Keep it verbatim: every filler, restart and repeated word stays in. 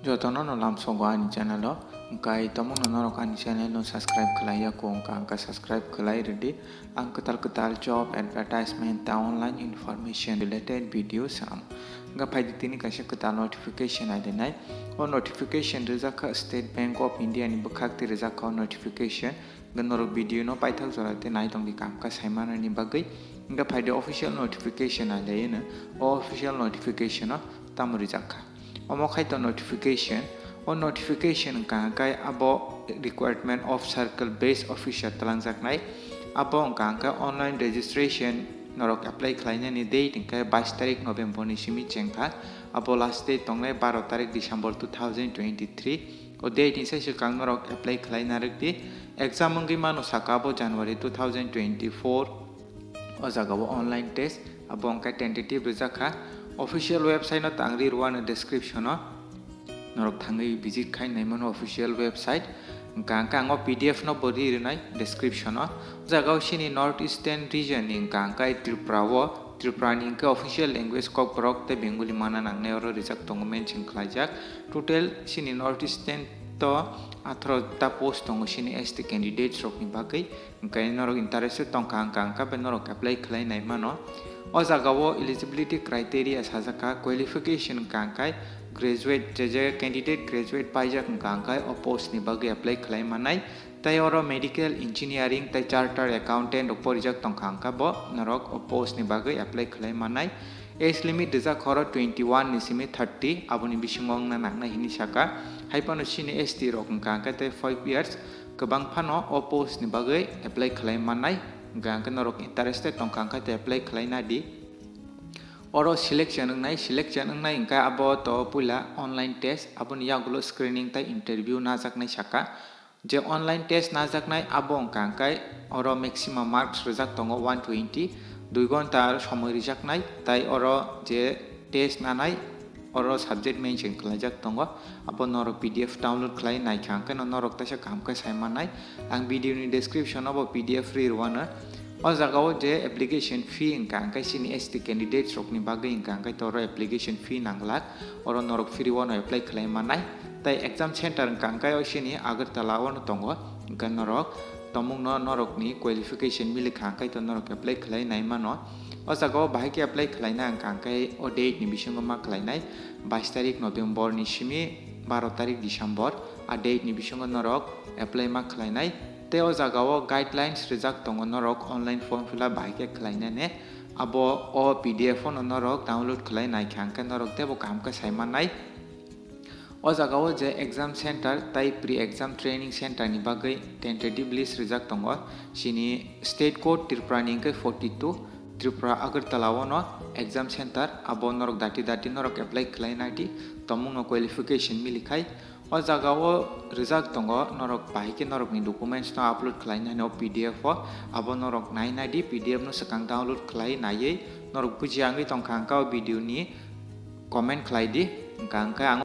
Jotono no lamsogo ani channel o, hwnkhe tomungno norok ani channel no subscribe khlai ya kho wngkha, hwnkhe subscribe khlai rwdi. Ang kwtal kwtal job advertisement ta online information related video sam. Hwnkhe phaidi tini kaisa kwtal notification nai de nai. O notification rijak kha State Bank of India ni bwkhak twi rijak kha o notification. Hwnkhe norok video no paithak jora tei nai tongdi kam kha saimanani bagwi. Hwnkhe phaidi official notification nai de no. O official notification o tamo rijak kha. Omo khai to notification. O notification wngkha hwnkhe abo requirement of circle based officer twlangjaknai. Abo wngkha hwnkhe online registration norok apply khlainani date hwnkhe bais tarik November ni simi chengkha. Abo last date tongnai baro tarik December two thousand twenty-three. O date ni sai swkang norok apply khlai narwk di. Exam wngwi mano saka abo January two thousand twenty-four. O jaga o online test, abo hwnkhe tentative rijak kha. Official website no tang ri rwano description o. Norok thangwi visit khai naimano official website. Hwnkha hwnkhe ang o P D F no bo ri rwnai description o. O jaga o chini North Eastern region ni hwnkha hwnkhe Tripura o, Tripura ni hwnkhe official language Kokborok tei Bengali mana nangnai oro rijak tongo mention khlaijak. Total chini North Eastern to atharo ta post tongo chini S T candidates rokni bagwi. Hwnkhe norok interested tongkha hwnkha hwnkha bai norok apply khlai nai mano. O jaga o eligibility criteria sajak kha, qualification hwnkha hwnkhe graduate, je je candidate graduate paijak hwnkha hwnkhe o post ni bagwi apply khlai manai. Tei oro medical, engineering tei chartered accountant rok porijak tongkha hwnkha bo norok o post ni bagwi apply khlai manai. Age limit rijak kha oro twenty one ni simi thirty, aboni bisingo wngna nangnai hinwi saka. Hai phano chini S T rok hwnkha hwnkhe tei five years kwbang phano o post ni bagwi apply khlai mannai. Hwnkha hwnkhe norok interested tongkha hwnkhe tei apply khlai nadi. Oro selection wngnai, selection wngnai hwnkhe abo to puila online test, aboni yagulo screening tei interview najaknai saka. Je online test najaknai abo wngkha hwnkhe oro maximum marks rijak tongo one twenty, dui ghonta somoi rijaknai, tai oro je test nanai oro subject mention khlaijak tongo, abo norok P D F download khlai naikha hwnkhe no norok teisa kaham khe sai mannai. Ang video ni description o bo P D F ri rwano. O jaga o je application fee wngkha hwnkhe chini S T candidates rokni bagwi wngkha hwnkhe to oro application fee nanglak, oro norok free o no apply khlai mannai. Tai exam center wngkha hwnkhe o chini Agartala o no tongo, hwnkhe norok tomungno norokni qualification milikha hwnkhe to norok apply khlai nai mano. O jaga o bahai khe apply khlaina wngkha hwnkhe o date ni bisingo ma khlainai, bais tarik November ni simi baro tarik December, a date ni bisingo norok apply ma khlainai. Tei o jaga o guidelines rijak tongo norok online form fill up bahai khe khlainani. Abo o P D F o no norok download khlai naikha hwnkhe norok teibo kaham khe sai mannai. O jaga o je exam center tai pre exam training center ni bagwi tentative list rijak tongo. Chini state code Tripura ni hwnkhe forty two, Tripura Agartala o no exam center, abo norok dati dati norok apply khlai nadi, tomungno qualification milikhai. O jaga o rijak tongo, norok bahai khe norokni documents no upload khlainani o P D F o, abo norok nai nadi, P D F no swkang download khlai naiwi norok bujiya wngwi tongkha hwnkhe o video ni comment khlai di, hwnkha hwnkhe ang